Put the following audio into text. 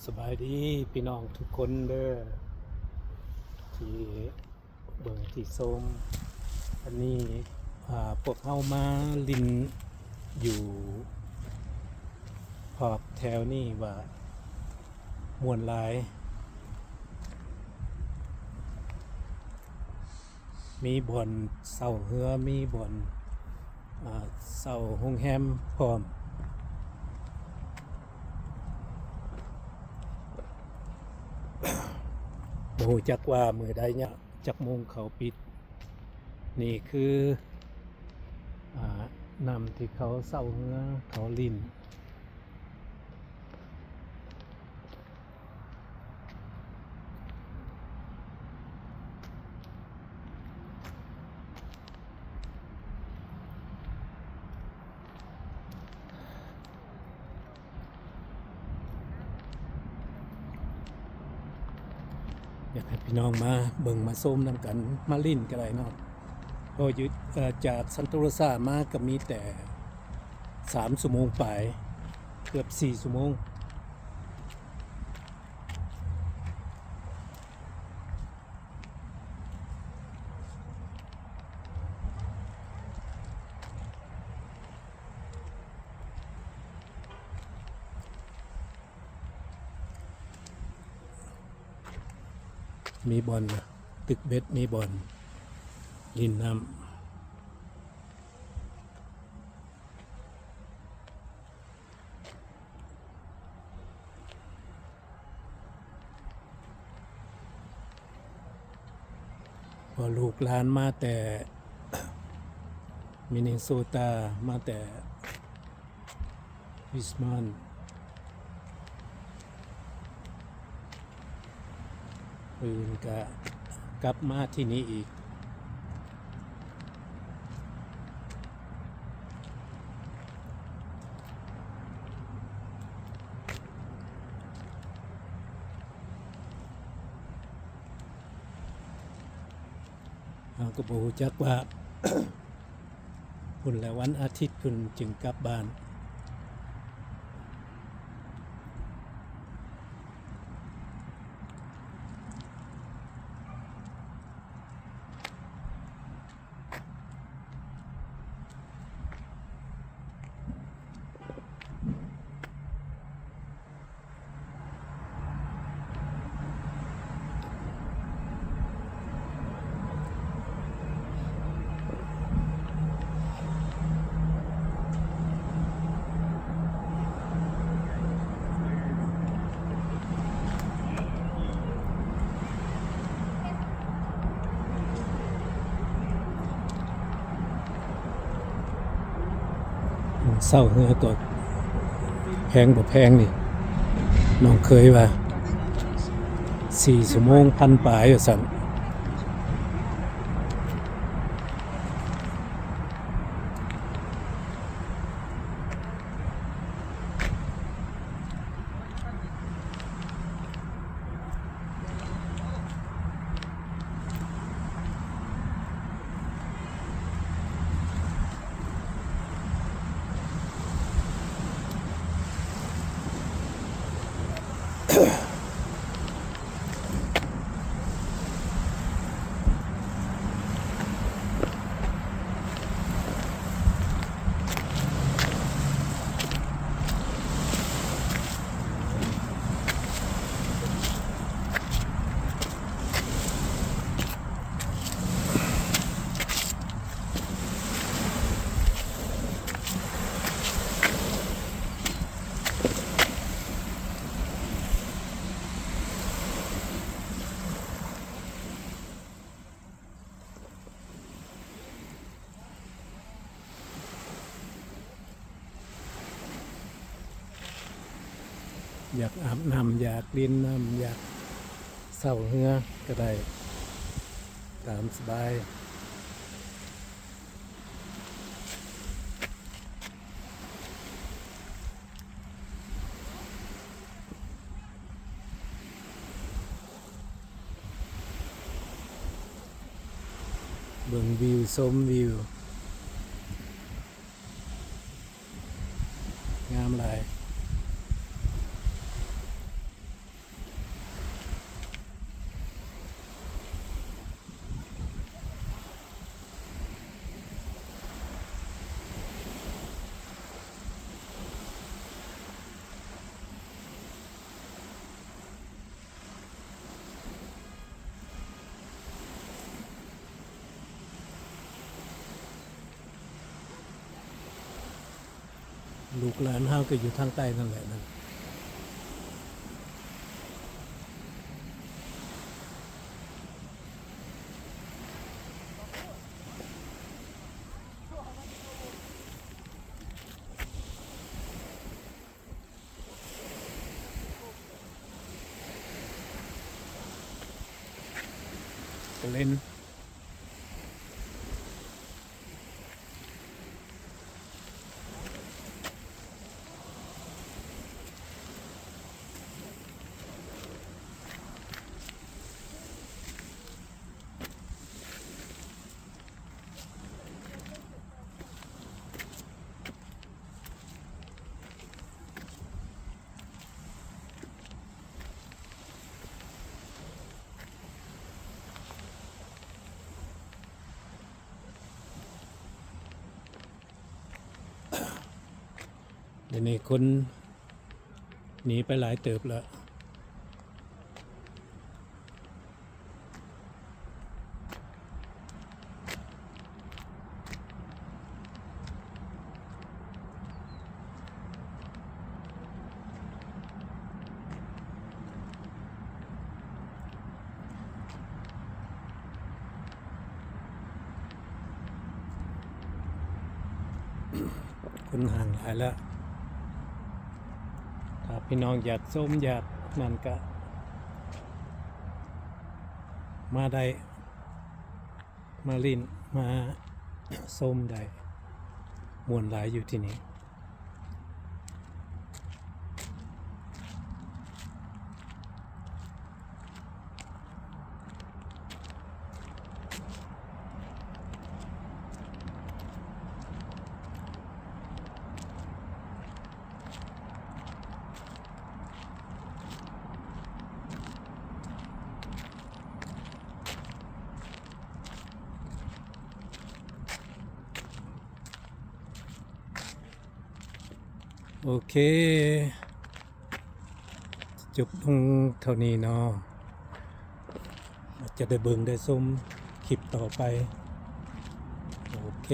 ສະບາຍດີພີ່ນ້ອງທຸກຄົນເດີ ທີ່ເບິ່ງທີ່ຊົມ. ອັນນີ້ ອ່າ ພວກເຮົາມາຫຼິ້ນຢູ່ພອກແຖວນີ້ວ່າມ່ວນຫຼາຍ ມີບ່ອນເຊົ່າເຮືອ ມີບ່ອນ ອ່າ ເຊົ່າໂຮງແຮມພ້ອມ. ບໍ່ຮູ້ຈັກວ່າມື້ໃດຍາມຈັກໂມງເຂົາປິດ. ນີ້ຄື ອ່າ ນ້ຳທີ່ເຂົາເຊົ່າເຮືອເຂົາຫຼິ້ນ. ຢາກໃຫ້ພີ່ນ້ອງມາເບິ່ງມາຊົມນຳກັນ ມາຫຼິ້ນກໍໄດ້ເນາະ. ເພາະຢູ່ ເອີ ຈາກຊັນໂຕໂຣຊາມາກໍມີແຕ່ສາມຊົ່ວໂມງປາຍ ເກືອບສີ່ຊົ່ວໂມງ. ມີບ່ອນຕຶກເບັດ ມີບ່ອນຫຼິ້ນນ້ຳ. ເພາະລູກຫຼານມາແຕ່ມິນເນໂຊຕາ ມາແຕ່ Richmond ອື່ນກະກັບມາທີ່ນີ້ອີກ. ເຮົາກໍບໍ່ຮູ້ຈັກວ່າ ພຸ້ນແຫຼະ ວັນອາທິດພຸ້ນຈຶ່ງກັບບ້ານ. ເຊົ່າເຮືອກໍແພງບໍ່ແພງນີ້ ນ້ອງເຄີຍວ່າ ສີ່ຊົ່ວໂມງພັນປາຍວ່າຊັ້ນ. ຢາກອາບນ້ຳ ຢາກຫຼິ້ນນ້ຳ ຢາກເຊົ່າເຮືອກໍໄດ້ ຕາມສະບາຍ. ເບິ່ງວິວ ຊົມວິວ ງາມຫຼາຍ. ລູກຫຼານເຮົາກໍຢູ່ທາງໃຕ້ນັ້ນແຫຼະນັ້ນ. ເຫຼັ້ນ. ດຽວນີ້ຄົນໜີໄປຫຼາຍເຕີບແລ້ວ. ຄົນຫ່າງຫຼາຍແລ້ວ. ຖ້າພີ່ນ້ອງຢາກຊົມ ຢາກນັ້ນກະມາໄດ້ ມາຫຼິ້ນ ມາຊົມໄດ້ ມ່ວນຫຼາຍຢູ່ທີ່ນີ້. ໂອເຄ ຈົບລົງເທົ່ານີ້ເນາະ. ຈະໄດ້ເບິ່ງໄດ້ຊົມຄລິບຕໍ່ໄປ. ໂອເຄ.